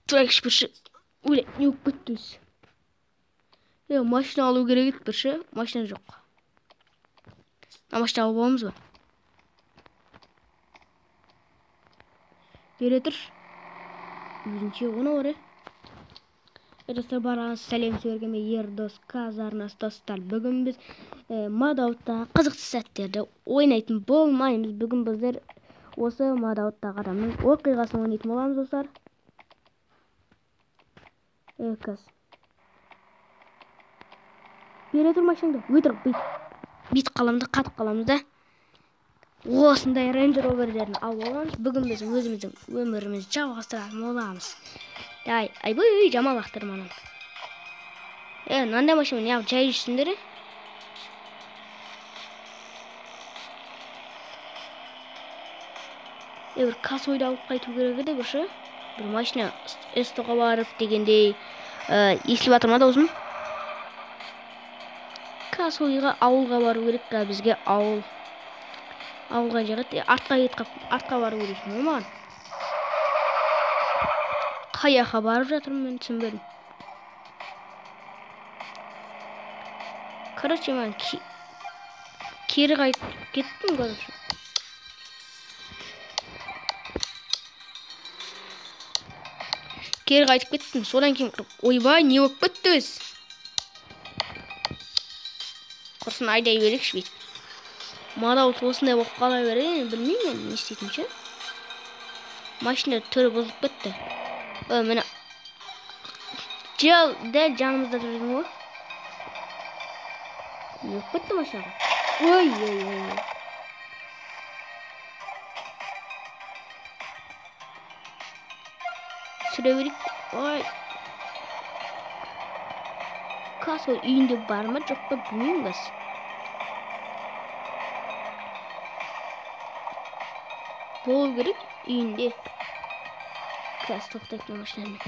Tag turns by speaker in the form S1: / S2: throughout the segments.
S1: Тұрайықшы бірші. Өле, не болып кетті өзі? Машина алу керек еді бірші, машина жоқ. Мына машина алып аламыз ба? Бере тұршы. Өзінше оны бар, Достар, барыңыз сәлем сіздерге, Ердос Каз арнасы достар. Бүгін біз Мадауттағы қызықты сәттерді ойнайтын болмаймыз. Бүгін біздер осы Мадауттағы адамның оқиғасын ойнайтын боламыз, достар. Каз. Бере тұр машинаңды. Өтірік бүйт. Бүйтіп қаламыз да, қатып қаламыз да. Осындай Range Rover'лерін алып аламыз. Бүгін біз өзіміздің өмірімізді жалғастыратын боламыз. Давай, айбай, жаман лақтырдым ананы. Мынандай машина неғып жай жүрсіңдер, е? Бір косойды алып қайту керек еді бір ше. Бір машина СТО-ға барып дегендей, естіліп жатыр ма даусым? Косойға, ауылға бару керек қа, бізге ауыл. Ауылға жығыт, артқа кетіп қап, артқа бару керек ме маған? Қай жаққа барып жатырмын мен түсінбедім. Короче, мен кері қайтып кеттім, короче. Кері қайтып кеттім. Содан кейін ойбай, не болып кетті өзі? Құрсын айдай берейікші бүйтіп. Мадаут осындай болып қала береді, енді білмеймін мен не істейтінімді ше. Машина түрі бұзылып кетті. Міне. Жал, дәл жанымызда тұр едім ғой. Не болып кетті машинаға? Ой, ой, ой, ой. Сүре берейік. Ой. Касо үйінде бар ма, жоқ па білмеймін қазір. Болу керек үйінде. Қазір тоқтайық мына машинамен.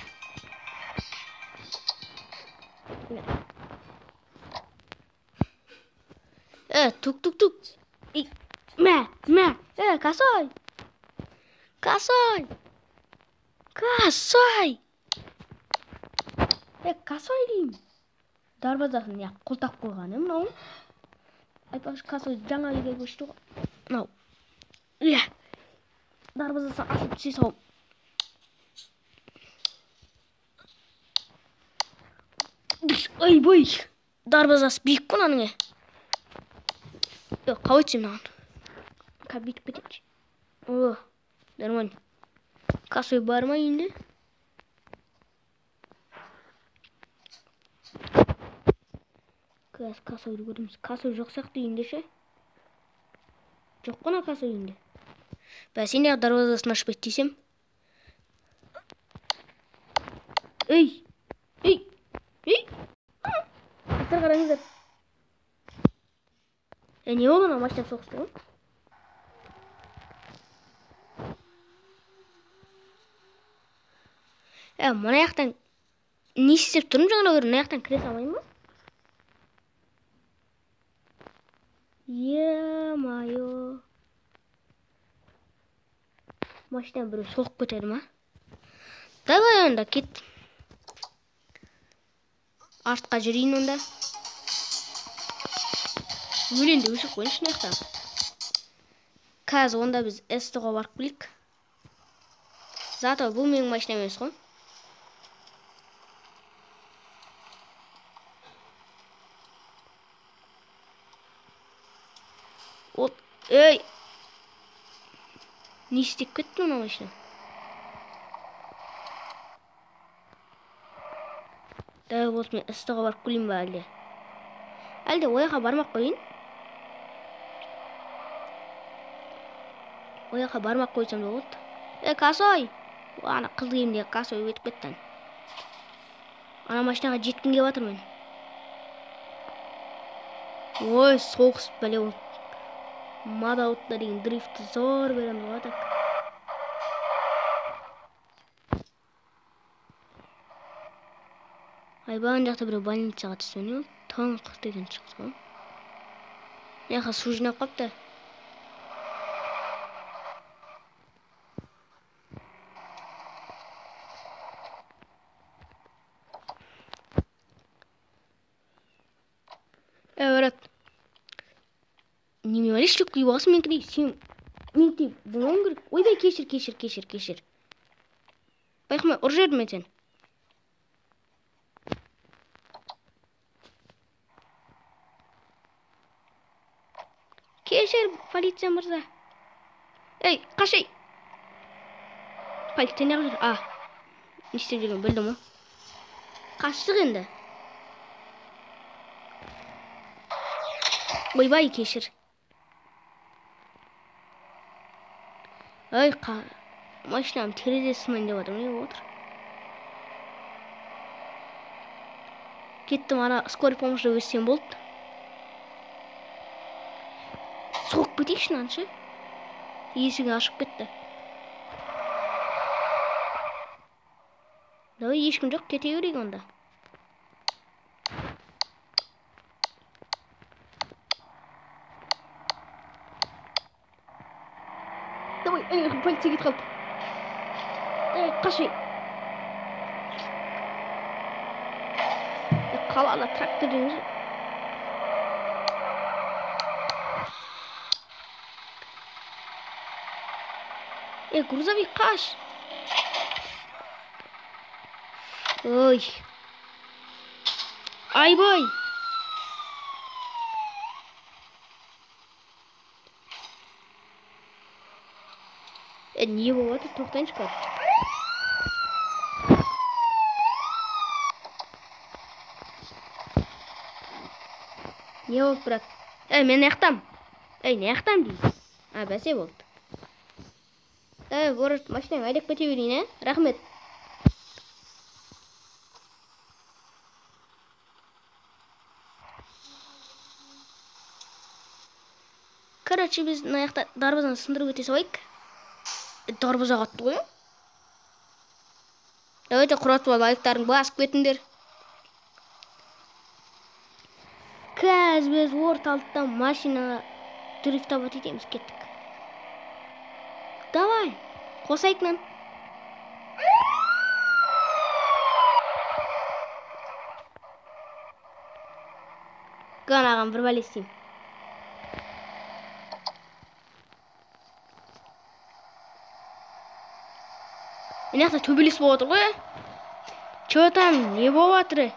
S1: Тук, тук, тук. Ей, мә, мә. Косой. Косой. Косой. Косой деймін. Дарбазасын неғып құлтап қойған, мынау? Айтпақшы, косой жаңа үйге көшті ғой. Мынау. Иә. Дарбазасы ашылып түсе салып. Ойбой. Дарбазасы биік қой мынаның, Қалай түсемін мынаған? Қазір бүйтіп кетейінші. О, нормально. Косой бар ма үйінде? Қазір косойды көреміз. Косой жоқ сияқты үйінде ше? Жоқ қой ана косой үйінде. Бәсе, неғып дарбазасын ашпайды десем? Ей! Ей! Ей! Достар, қараңыздар. Не болды анау машина соғысты ғой? Мына жақтан не істеп тұрмын жаңа көрдім? Мына жақтан кіре салмаймын ба? Е-мое. Машина біреу соғып кетеді ма? Давай онда кет. Артқа жүрейін онда. Өлеңді өшіріп қояйыншы мына жақтан. Қазір онда біз СТО-ға барып келейік. Зато бұл менің машинам емес қой. Ол, ей! Не істеп кетті мына машина? Давай болды, мен СТО-ға барып келейін ба әлде? Әлде ол жаққа бармақ қояйын? Ол жаққа бармақ қойсам да болады. Косой! Ана қыз киімдегі косой өтіп кетті. Ана машинаға жеткім келіп жатыр мен. Ой, соғыс бәле болды. Мадаутта деген дрифтті зор береміз ғой, так. Айбай, ана жақта біреу больницаға түсті, не болды? Таңқ деген шықты ғой. Мына жаққа су жинап қапты. Ништяк киіп алғансың менікіндей. Сен менікіндей болмауың керек. Ойбай, кешір, кешір, кешір, кешір. Байқамай ұрып жібердім мен сені. Кешір, полиция мырза. Ей, қаш, ей. Полиция неғып жүр? А, не істеп жүргенін білдім ғой. Қаштық енді. Ойбай, кешір. Ай, машинам терезесі сынайын деп жатыр. Не болып отыр? Кеттім, ана скорый помощьта өтсем болды. Соғып кетейікші мынаны ше. Есігі ашып кетті. Давай, ешкім жоқ, кете берейік онда. Давай, полиция кетіп қалды. Давай, қашай. Қалада трактор деген. Грузовик қаш. Ой. Айбай. Не болып жатыр? Тоқтайыншы қазір. Не болды, брат? Мен аяқтам. Не аяқтам деймін. А, бәсе болды. Давай, город, машинаң айдап кете берейін, ә? Рахмет. Короче, біз мына жақта дарбазаны сындырып өте салайық. Дарбаза қатты ғой. Давайте құратып алып лайктарың басып кетіңдер. Қазір біз орталықта машина дрифтовать етеміз, кеттік. Давай, қосайық нан. Ағам бір бәле істеймін. Мына жақта төбелес болып жатыр ғой. Че там, не болып жатыр?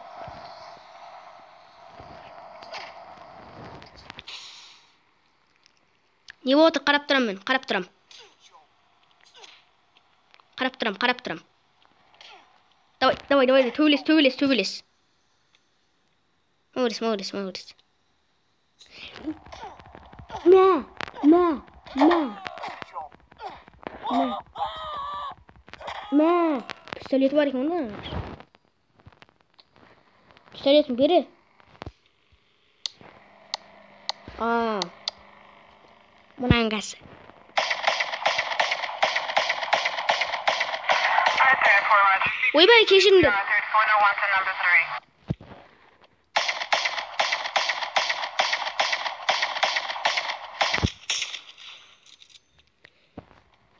S1: Не болып жатыр? Қарап тұрамын мен, қарап тұрамын. Қарап тұрамын, қарап тұрамын. Давай, давай, давай, төбелес, төбелес, төбелес. Молодец, молодец, молодец. Мә, мә, мә. Мә. Мә, пистолеті бар екен ғой. Пистолетін бері. А. Мынаның қасы. Ойбай, кешіріңдер.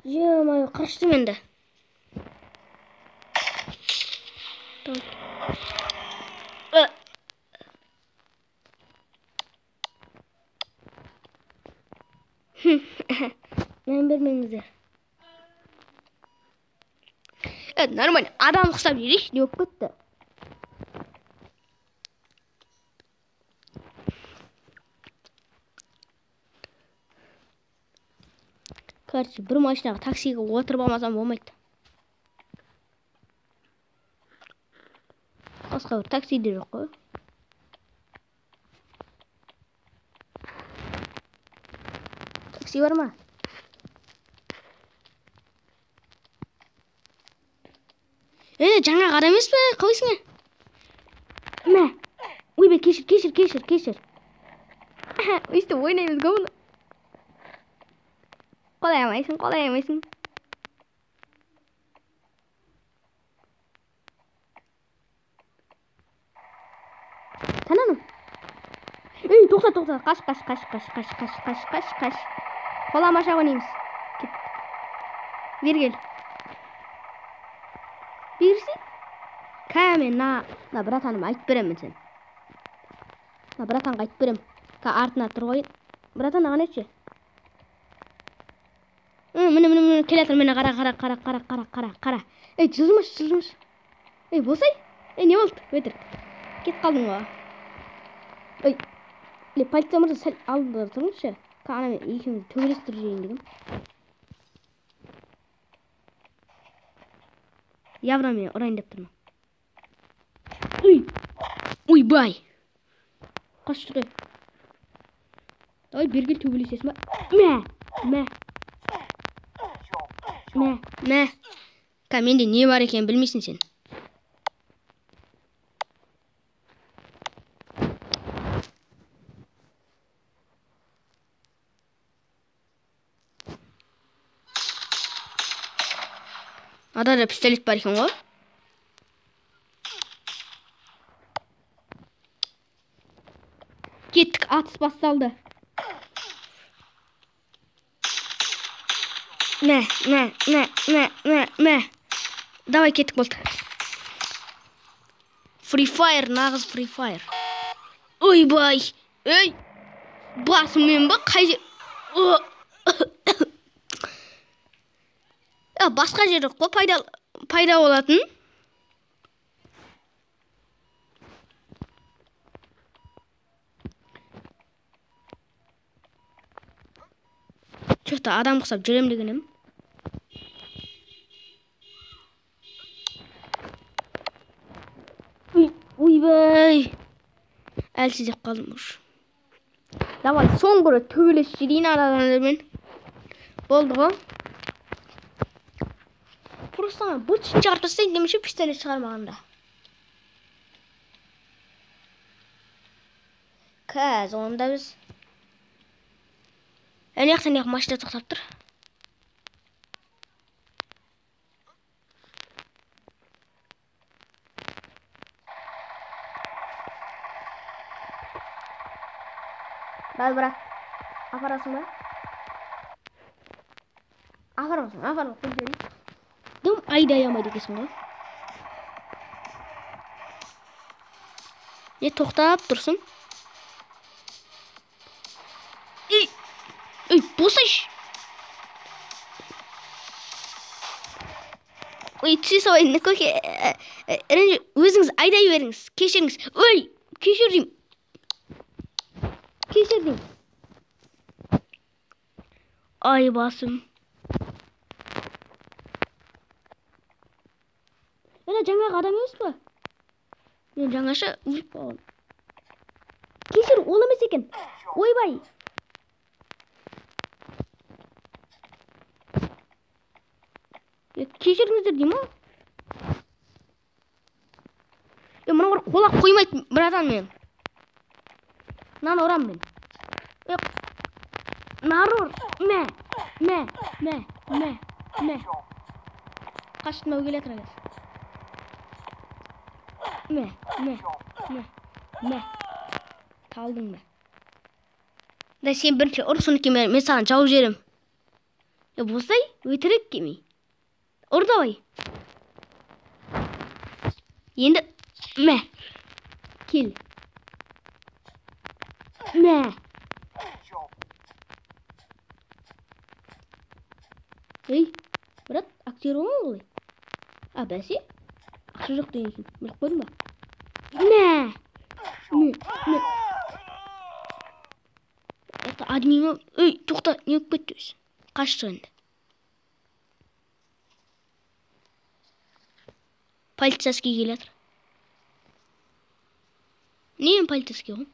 S1: Ё-моё, қаштым енді. Мән бермеңіздер. Нормально, адам ұқсап жүрейікші, не болып кетті? Короче, бір машинаға, таксиге отырып алмасам болмайды. Басқа бір такси де жоқ қой. Такси бар ма? Жаңағы адам емес пе? Қалайсың, ә? Мә. Ойбай, кешір, кешір, кешір, кешір. Өйстіп ойнаймыз ғой мұны. Қалай алмайсың, қалай алмайсың. Тананым. Ей, тоқта, тоқта. Қаш, қаш, қаш, қаш, қаш, қаш, қаш, қаш, қаш. Қоламаша ойнаймыз. Кет. Бері кел. Берсей. Кәме, на братаным айтып беремін сен. На братанға айтып беремін. Ка артына тұр қойын. Братан, аған етші. міне келе жатыр, міне қара, қара, қара, қара, қара, қара, қара. Ей, жылжымашы, жылжымашы. Ей, босай. Ей, не болды? Өтірік. Кетіп қалдың ғой. Ей, ле, полиция мырза, сәл алдыда тұрыңызшы. Ана мен екеумізді төбелестіріп жіберейін дегенмін. Явно мені ұрайын деп тұрмын. Үй! Ойбай! Қаш тұр. Давай, бері кел, төбелесесің ба? Мә! Мә! Мә! Мә! Ка, менде не бар екенін білмейсің сен. Ада да пистолет бар екен ғой. Кеттік, атыс басталды. Мә, мә, мә, мә, мә, мә. Давай, кеттік, болды. Free Fire, нағыз Free Fire. Ойбай. Ей, басыммен ба? Қай жер? Басқа жер жоқ қой, пайда болатын. Чё-то адам құсап жүрем деген едім. Ойбай. Әлсіз деп қалдым уж. Давай, соңғы рет төбелесіп жіберейін адамдармен. Болды ғой. Просто ана быт шытын шығарып тастайын демекші, пистолет шығармағанда. Қазір онда біз ана жақтан ақ машина тоқтап тұр. Давай, брат, апарасың ба? Апармасың, апарма, қойып жіберейін. Дым айдай алмайды екенсің ғой. Не тоқтап тұрсың? Ей, ей, босайшы. Ой, түсе салайын, көке. Ренжі, өзіңіз айдай беріңіз, кешіріңіз. Ой, кешір деймін. Кешір деймін. Ай, басым. Ана жаңағы адам емес па? Мен жаңаша өліп қалғанмын. Кешір, ол емес екен. Ойбай. Кешіріңіздер деймін ғой. Мына қол ақ қоймайды, братан мен. Мынаны ұрамын мен. Нары ұр. Мә, мә, мә, мә, мә. Қашты мынау келе жатыр қазір. Мә, мә, мә, мә. Талдың ба? Да сен бірінші ұр, содан кейін мен саған жауап жіберемін. Босай, өтірік келмей. Ұр давай. Енді мә. Кел. Мә. Ей, брат, актер болма олай. А, бәсе? Ақша жоқ деген екен. Біліп қойдың ба? Мә. Мә, мә. Это админ. Ей, тоқта, не болып кетті өзі? Қашты енді. Полицейский келе жатыр. Не полицейский ғой?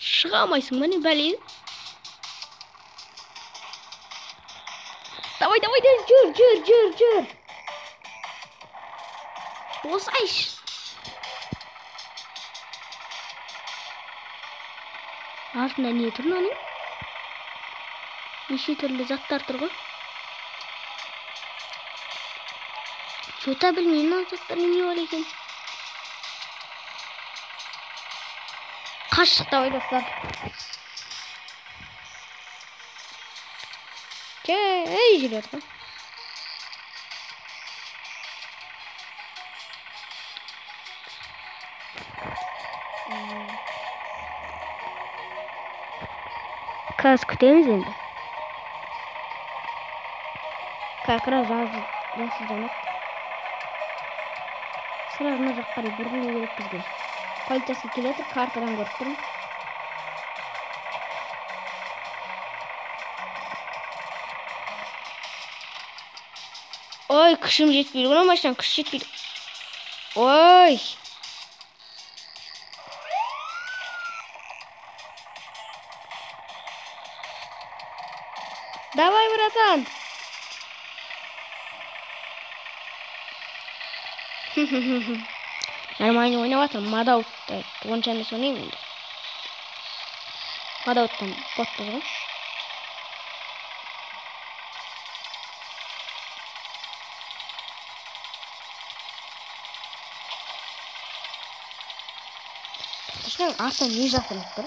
S1: Шыға алмайсың ба не бәле? Давай, давай, давай, жүр, жүр, жүр, жүр. Босайшы. Артында не тұр мынаның? Неше түрлі заттар тұр ғой. Чё-то білмеймін, мына заттар не бар екен. Қаштық, давай, достар. Жай жүреді ғой. Қазір күтеміз енді. Как раз жасыл жанады. Сразу мына жаққа қарай бұрылу керек бізге. Полицейский келе жатыр, картадан көріп тұрмын. Ой, күшім жетпейді. Мына машинаның күші жетпейді. Ой. Давай, братан. Нормально ойнап жатырмын. Мадаутты онша емес ойнаймын енді. Мадауттан ботпыз ғой. Тоқташы, артынан не жасырынып тұр?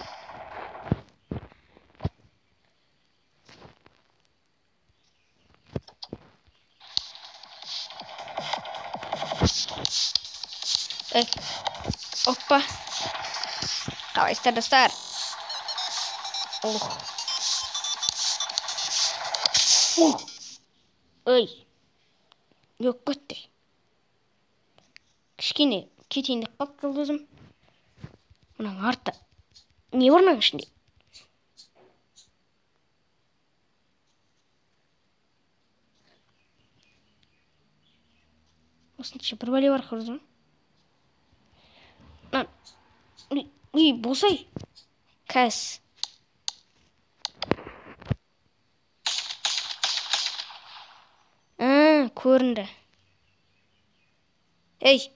S1: Эй, опа. Қалайсыздар, достар? Ох. Ох. Ой. Жоқ кетті. Кішкене кетейін деп қалды жұлдызым. Мынаның арты. Не бар мынаның ішінде? Осынша бір бәле бар көрдіңіз ба? Үй, босай. Кәс. Көрінді. Ей.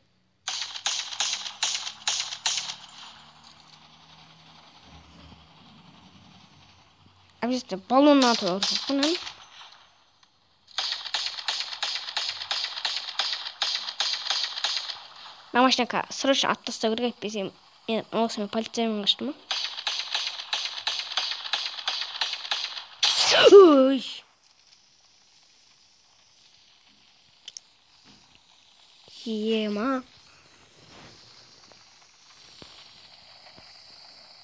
S1: Обязательно баллон атып алып. Мына машина срочно атып тастау керек, әйтпесе мен осымен полициямен қаштым. Ой. Ема.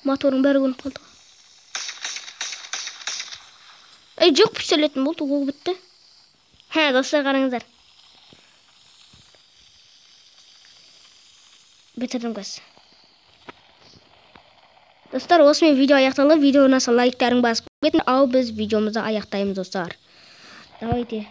S1: Моторың бәрі көрініп қалды. Ей, жоқ, пистолетім болды, ол бітті. Ха, достар, қараңыздар. Бітірдім қазір. Достар, осымен видео аяқталды. Видео ұнаса лайктарың басып кетін. Ал біз видеомызды аяқтаймыз, достар. Давайте.